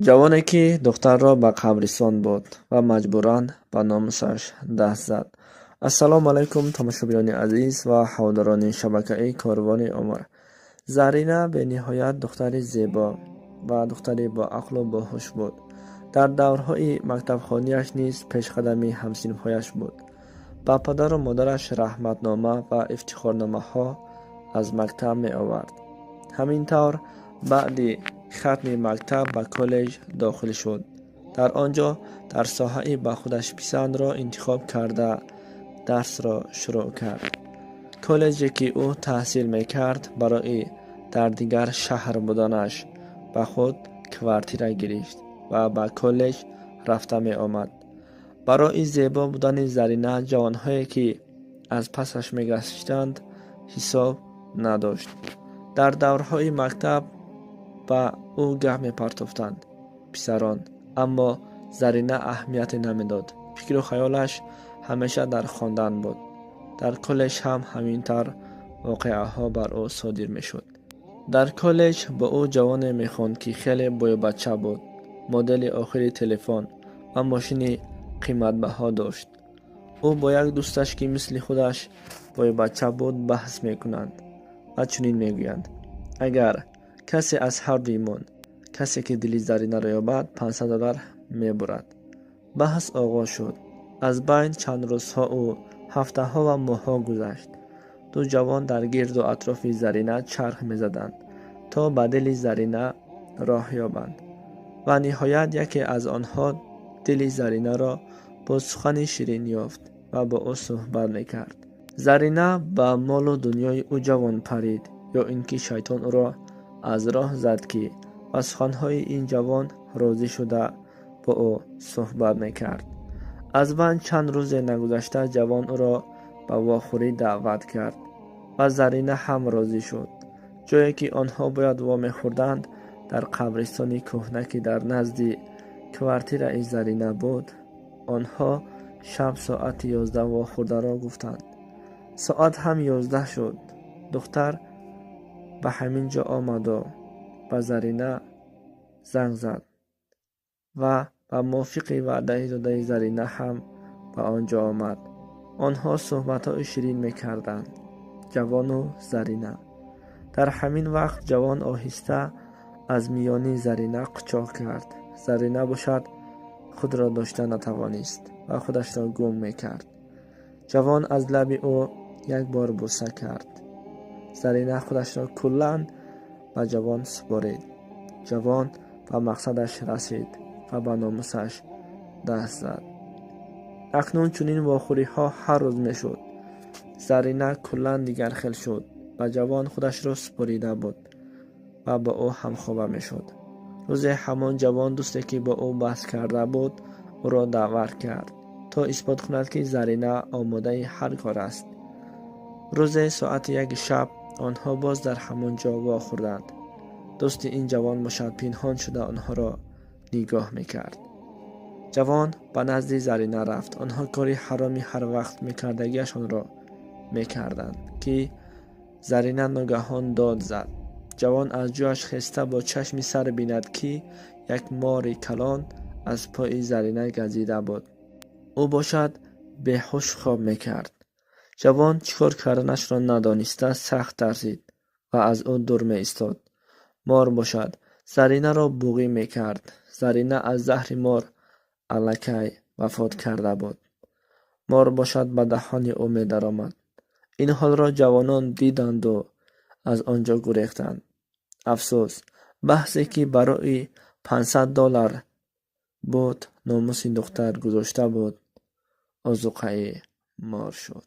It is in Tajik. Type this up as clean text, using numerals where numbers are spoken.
Ҷавоне, ки духтарро ба қабристон бурд ва маҷбуран ба номусаш даст зад. Ассалому алайкум, тамошобинони азиз ва ҳаводорони шабакаи Корвони Умр. Зарина бениҳоят духтари зебо ва духтари боақлу боҳуш буд. Дар даврҳои мактабхониаш низ пешқадами ҳамсинфҳояш буд. Ба падару модараш раҳматнома ва ифтихорномаҳо аз мактаб меовард. Ҳамин тавр, баъди хатми мактаб ба коллеҷ дохил шуд. Дар он ҷо дар соҳаи ба худаш писандро интихоб карда, дарсро шурӯъ кард. Коллеҷе, ки ӯ таҳсил мекард, барои дар дигар шаҳр буданаш ба худ квартира гирифт ва ба коллеҷ рафта меомад. Барои зебо будани Зарина ҷавонҳое, ки аз пасаш мегаштанд, ҳисоб надошт. Дар даврҳои мактаб ба ӯ гап мепартофтанд писарон, аммо Зарина аҳамияте намедод. Фикру хаёлаш ҳамеша дар хондан буд. Дар коллеҷ ҳам ҳамин тавр воқеаҳо бар ӯ содир мешуд. Дар коллеҷ бо ӯ ҷавоне мехонд, ки хеле боёбача буд, модели охири телефон ва мошини қиматбаҳо дошт. Ӯ бо як дӯсташ, ки мисли худаш боёбача буд, баҳс мекунанд ва чунин мегӯянд: агар касе аз ҳардуимон касе, ки дили Заринаро ёбад, 500 доллар мебурад. Баҳс оғоз шуд. Аз байн чанд рӯзҳоу ҳафтаҳо ва моҳҳо гузашт. Ду ҷавон дар гирду атрофи Зарина чарх мезаданд, то ба дили Зарина роҳ ёбанд. Ва ниҳоят яке аз онҳо дили Заринаро бо сухани ширин ёфт ва бо ӯ суҳбат мекард. Зарина ба молу дунёи ӯ ҷавон парид ё ин ки шайтон ӯро аз роҳ зад, ки ба суханҳои ин ҷавон розӣ шуда, бо ӯ суҳбат мекард. Аз байн чанд рӯзе нагузашта, ҷавон ӯро ба вохӯрӣ даъват кард ва Зарина ҳам розӣ шуд. Ҷое, ки онҳо бояд вомехӯрданд, дар қабристони кӯҳна, ки дар назди квартираи Зарина буд. Онҳо шаб соати 11 вохӯрдаро гуфтанд. Соат ҳам 11 шуд. Духтар ба ҳамин ҷо омаду ба Зарина занг зад ва ба мувофиқи ваъдаи додаи Зарина ҳам ба он ҷо омад. Онҳо суҳбатҳои ширин мекарданд, ҷавону Зарина. Дар ҳамин вақт ҷавон оҳиста аз миёни Зарина қучоқ кард. Зарина бошад, худро дошта натавонист ва худашро гум мекард. Ҷавон аз лаби ӯ як бор буса кард. Зарина худашро куллан ба ҷавон супорид. Ҷавон ба мақсадаш расид ва ба номусаш даст зад. Акнун чунин вохӯриҳо ҳар рӯз мешуд. Зарина куллан дигархел шуд, ба ҷавон худашро супорида буд ва бо ӯ ҳамхоба мешуд. Рӯзе ҳамон ҷавон дӯсте, ки бо ӯ баҳс карда буд, ӯро даъват кард, то исбот кунад, ки Зарина омодаи ҳар кор аст. Рӯзе соати 1 шаб онҳо боз дар ҳамон ҷо вохӯрданд. Дӯсти ин ҷавон бошад, пинҳон шуда онҳоро нигоҳ мекард. Ҷавон ба назди Зарина рафт. Онҳо кори ҳароми ҳар вақт мекардагиашонро мекарданд, ки Зарина ногаҳон дод зад. Ҷавон аз ҷояш хеста бо чашми сар бинад, ки як мори калон аз пои Зарина газида буд. Ӯ бошад, беҳуш хоб мекард. Ҷавон чӣ кор карданашро надониста, сахт тарсид ва аз ӯ дур меистод. Мор бошад, Заринаро буғӣ мекард. Зарина аз заҳри мор аллакай вафот карда буд. Мор бошад, ба даҳони ӯ медаромад. Ин ҳолро ҷавонон диданду аз он ҷо гурехтанд. Афсӯс, баҳсе, ки барои 500 доллар буд, номуси духтар гузошта буд, озуқаи мор шуд.